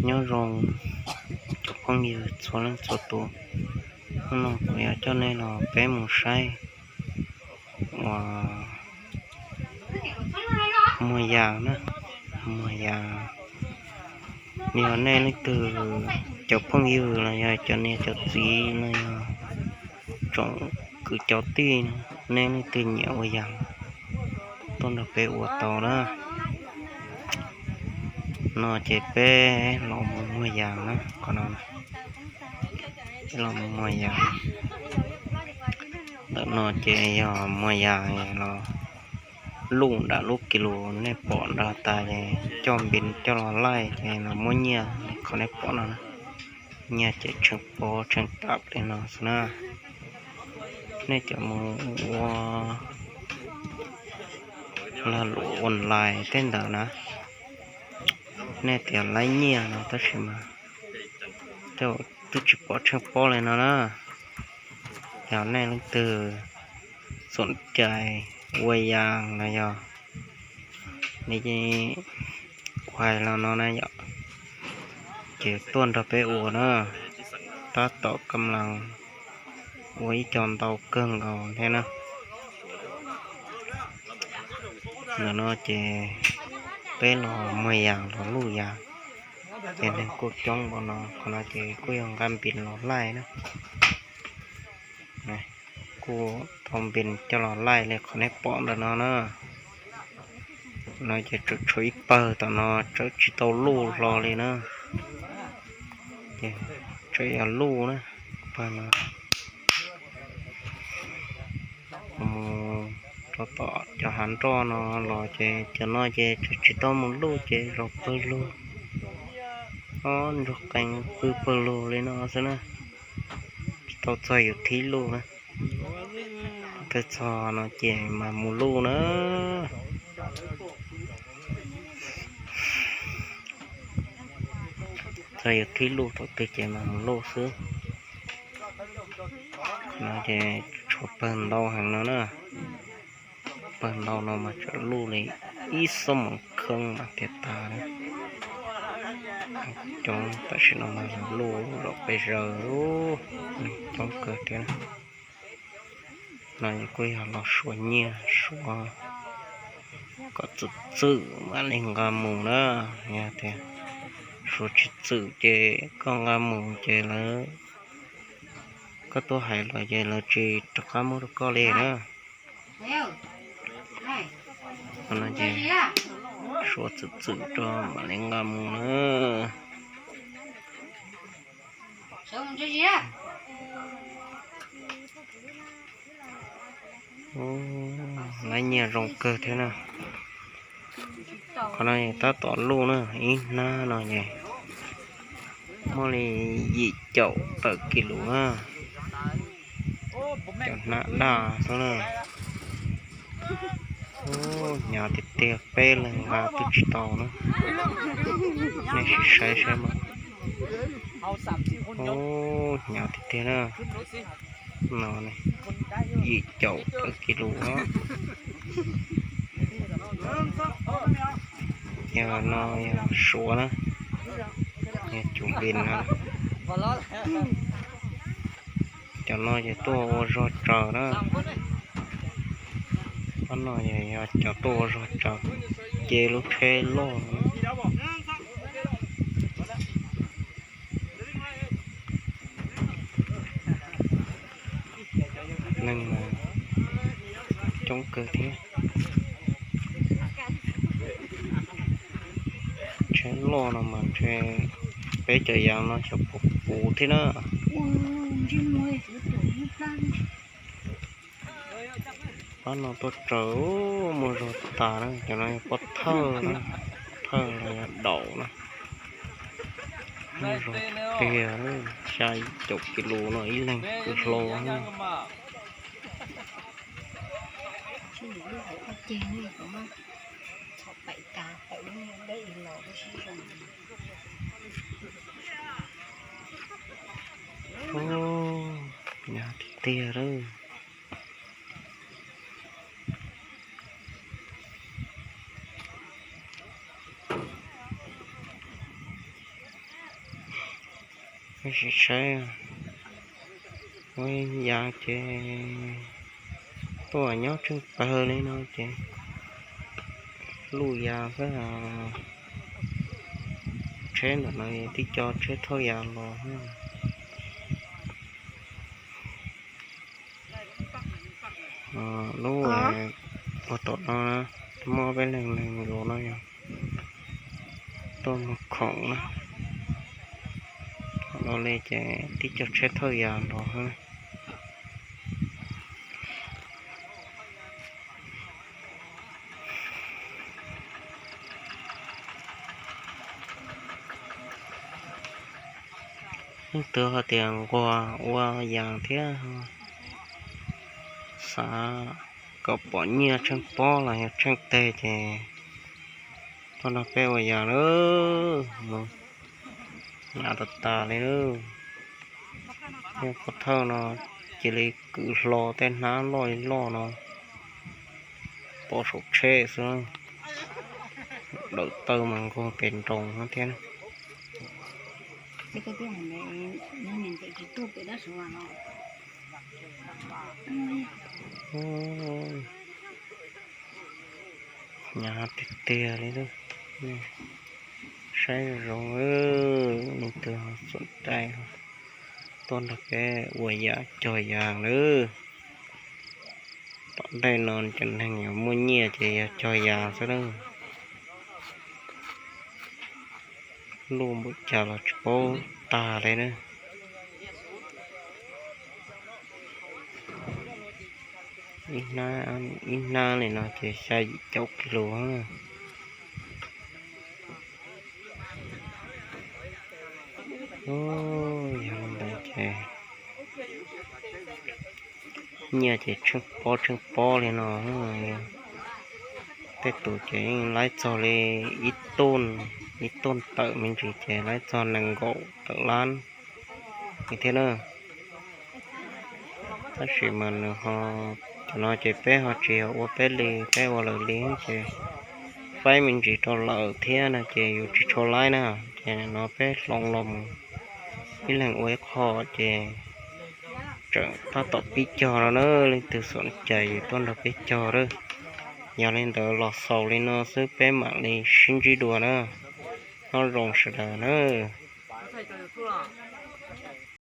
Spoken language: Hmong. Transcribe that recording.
Nyob zoo cov phooj ywg txhua leej txhua tus, hnub no kuv yuav coj nej los peb mus saib uas muag yas na, muag yas. Yog nej leej twg cov phooj ywg los yog cov niam cov txiv los yog tsoom kwv cov tij, nej leej twg nyiam ua yas tuaj nrog peb ua tau na. No ces peb los mus muag yas na, qhov no, peb los mus muag yas. Ntawm no ces yog muag yas los luj nram lub kis lus nej pom nrog tas es coj npe coj los laij ces los muab nyiaj li qhov nej pom no na. Nyiaj ces tshee pob tshee tam li no xwb na. Nej cov mus ua lag luam online tej ntawd na, nej tias laib nyiaj no tab sis mas twb tsis pom tshee pob li no na. Yog nej leej twg xoom cai ua yas los yog li kuv hais los no na yom, ces tuaj nrog peb ua na, tab tom kam las ua ib co ntau kawg nkaus thiab na. Ntawm no ces peb los muag yas los luj yas, ces neeg kuj coob npaum no. Qhov no ces kuj yog nqa npe los laij na. Kuj tau npe coj los laij li qhov nej pom ntawm no na. No ces tseem tshuav ib pawg tom no tseem tsis tau luj hlo li na. Ces tseem yog luj na, pawg no. Mus rau tom cov hav nroj no los ces cov no ces tseem tsis tau mus luj ces zaum pawg lug. Ob ntsuag qees pw pawg lug li no xwb na, tsis tau txog yus thib luj na. Twb txog no ces mas mus luj na. Txog yus thib luj thaum twg ces mas mus luj xwb. No ces tshuav pawg ntau heev no na. Pawg ntau no mas tseem luj li ib xuab moos kheej mas tiav tas li. Coob tam sim no mas luj zaum pes zaws, coob kawg thiab. No kuj yog los suav nyiaj suav kom txwm txwm mam li nqa mus na. Yog tias suav tsis txwm ces koj nqa mus ces lawv, koj tuaj hais los ces lawv tsis rov qab muab rau koj li na. No ces suav txwm txwm rau mam li nqa mus na. Laib nyiaj zoo kawg thiab na. Qhov no tab tom luj na, ib hnab no es muaj li yim caum tawm kis lus na. Cov hnab daj xwb na. Hnyav tiag tiag, peb leeg nqa twb tsis tau na. Nej sim saib saib mas. Hnyav tiag tiag na. No yim caum tawm kis lus na. Yog no yog suav na, yog cov npe no. Cov no ces tuaj ua zog tsaws na. Ob no yog cov tuaj ua zog tsaws, ces lub tsheb loj. Neeg mas coob kawg thiab. Tsheb loj no mas ntshe peb cov yas no xyov puas puv thiab na. Pab no tuaj tsaws muaj zog tas na, cov no yog pob thawj na, pob thawj los yog daum na. Muaj zog tiag, xya caum kis lus no ib leeg kwv hlo na. Hnyav tiag tiag lawm. Sim saib, ua yas ces tuaj nyob tsheej pawg li no ces luj yas xwb. Tsheb ntawm no tib co tsheb thauj yas los. Lub ua tom no muaj peb leeg neeg los no yog tuaj mus khoom na. Los li ces tib co tsheb thauj yas los. Leej twg ho tias nquag ua yas thiab xav kom pom nyiaj tsheej pob los yog tsheej teg ces tuaj nrog peb ua yas lawm. Mus, hnyav tas tas li lawm. Yog pov thawj no cia li kwv hlo tej hnab loj li loj no pov saum tsheb xwb. Dawm taw mas nkaug pes nroos no thiab. Hnyav tiag tiag li. Saib zoo, leej twg xom cai tuaj nrog peb ua yas cog yas lawm. Tom ntej no cov neeg yuav muaj nyiaj ces yog cog yas xwb lawm. Luj npaum cas los tsis paub tag li na. Ib hnab li no ces xya yim caum kis lus. Yog li ntawd ces nyiaj ces tsheej pob tsheej pob li no. Tej tus ces yeej laib txog li ib tuj, ib tuj tawm me ntsis ces laib txog nees nkaum tawm lab li thiab na. Tab sis mas nws ho, cov no ces peb ho tsis yog ua peb li, peb ua lawv li ces faib me ntsis rau lawm thiab no ces yus tsis tshua laib na. Ces no peb hloov los mus ib leeg ua ib qho ces tseem tab tom pib cog no na. Leej twg xom cai tuaj nrog peb cog lawm. Yog li ntawd los xaus li no xwb, peb mam li sib ntsib dua na. Nyob zoo sawv daws na.